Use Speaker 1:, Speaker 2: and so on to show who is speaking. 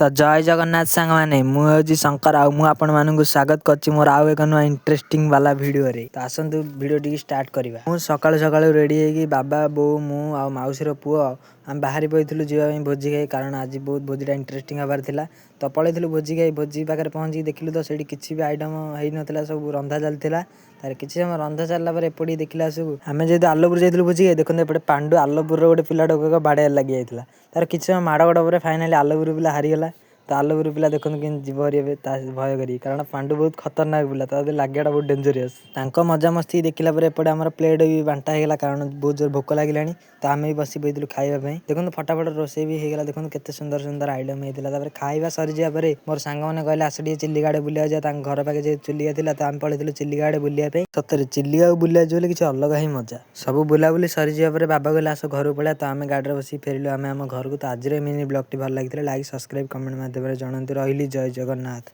Speaker 1: ତ ଜୟ ଜଗନ୍ନାଥ ସାଙ୍ଗମାନେ, ମୁଁ ହେଉଛି ଶଙ୍କର ଆଉ ମୁଁ ଆପଣମାନଙ୍କୁ ସ୍ୱାଗତ କରୁଛି ମୋର ଆଉ ଏକ ନୂଆ ଇଣ୍ଟରେଷ୍ଟିଂ ବାଲା ଭିଡ଼ିଓରେ। ତ ଆସନ୍ତୁ, ଭିଡ଼ିଓଟିକି ଷ୍ଟାର୍ଟ କରିବା। ମୁଁ ସକାଳୁ ସକାଳୁ ରେଡ଼ି ହେଇକି, ବାବା, ବୋଉ, ମୁଁ ଆଉ ମାଉସୀର ପୁଅ ଆମେ ବାହାରି ପଡ଼ିଥିଲୁ ଯିବା ପାଇଁ ଭୋଜି ଖାଇ, କାରଣ ଆଜି ବହୁତ ଭୋଜିଟା ଇଣ୍ଟରେଷ୍ଟିଂ ହେବାର ଥିଲା। ତ ପଳେଇଥିଲୁ ଭୋଜି ଖାଇ। ଭୋଜି ପାଖରେ ପହଞ୍ଚିକି ଦେଖିଲୁ ତ ସେଇଠି କିଛି ବି ଆଇଟମ୍ ହେଇନଥିଲା, ସବୁ ରନ୍ଧା ଚାଲିଥିଲା। ତାରେ କିଛି ସମୟ ରନ୍ଧା ଚାଲିଲା ପରେ ଏପଟିକି ଦେଖିଲା ସବୁ, ଆମେ ଯେହେତୁ ଆଲୋପୁର ଯାଇଥିଲୁ ଭୋଜି ଖାଇ, ଦେଖନ୍ତୁ ଏପଟେ ପାଣ୍ଡୁ ଆଲୋପୁରର ଗୋଟେ ପିଲାଟାକୁ ବାଡ଼େଇବାରେ ଲାଗି ଯାଇଥିଲା। ତାର କିଛି ସମୟ ମାଡ଼ ଗୋଡ଼ ପରେ ଫାଇନାଲି ଆଲୋପୁର ପିଲା ହାରିଗଲା। ତ ଆଲୋପୁର ପିଲା ଦେଖନ୍ତୁ କେମିତି ଯିବ ଭାରି ଏବେ ତା ଭୟ କରିକି, କାରଣ ପାଣ୍ଡୁ ବହୁତ ଖତରନାକ ପିଲା, ତା ଦେହରେ ଲାଗିବାଟା ବହୁତ ଡେଞ୍ଜରିୟସ୍। ତାଙ୍କ ମଜାମସ୍ତି ଦେଖିଲା ପରେ ଏପଟେ ଆମର ପ୍ଲେଟ୍ ବି ବାଣ୍ଟା ହେଇଗଲା, କାରଣ ବହୁତ ଜୋର ଭୋକ ଲାଗିଲାଣି। ତ ଆମେ ବି ବସି ପଡ଼ିଥିଲୁ ଖାଇବା ପାଇଁ। ଦେଖନ୍ତୁ, ଫଟାଫଟ ରୋଷେଇ ବି ହେଇଗଲା। ଦେଖନ୍ତୁ, କେତେ ସୁନ୍ଦର ସୁନ୍ଦର ଆଇଟମ୍ ହେଇଥିଲା। ତାପରେ ଖାଇବା ସରିଯିବା ପରେ ମୋର ସାଙ୍ଗମାନେ କହିଲେ, ଆସ ଟିକେ ଚିଲିକା ଆଡ଼େ ବୁଲିବାକୁ ଯିବା। ତାଙ୍କ ଘର ପାଖେ ଯେହେତୁ ଚିଲିକା ଥିଲା, ତ ଆମେ ପଳେଇଥିଲୁ ଚିଲିକା ଆଡ଼େ ବୁଲିବା ପାଇଁ। ସତରେ ଚିଲିକାକୁ ବୁଲିବାକୁ ଯିବ ବୋଲି କିଛି ଅଲଗା ହିଁ ମଜା। ସବୁ ବୁଲାବୁଲି ସରିଯିବା ପରେ ବାବା କହିଲେ, ଆସ ଘରକୁ ପଳେଇବା। ତ ଆମେ ଗାଡ଼ିରେ ବସିକି ଫେରିଲୁ ଆମେ ଆମ ଘରକୁ। ତ ଆଜିର ମିନି ବ୍ଲଗ୍ଟି ଭଲ ଲାଗିଥିଲେ ଲାଇକ୍, ସବସ୍କ୍ରାଇବ୍, କମେଣ୍ଟ ମାଧ୍ୟମରେ ଜଣାନ୍ତୁ। ରହିଲି, ଜୟ ଜଗନ୍ନାଥ।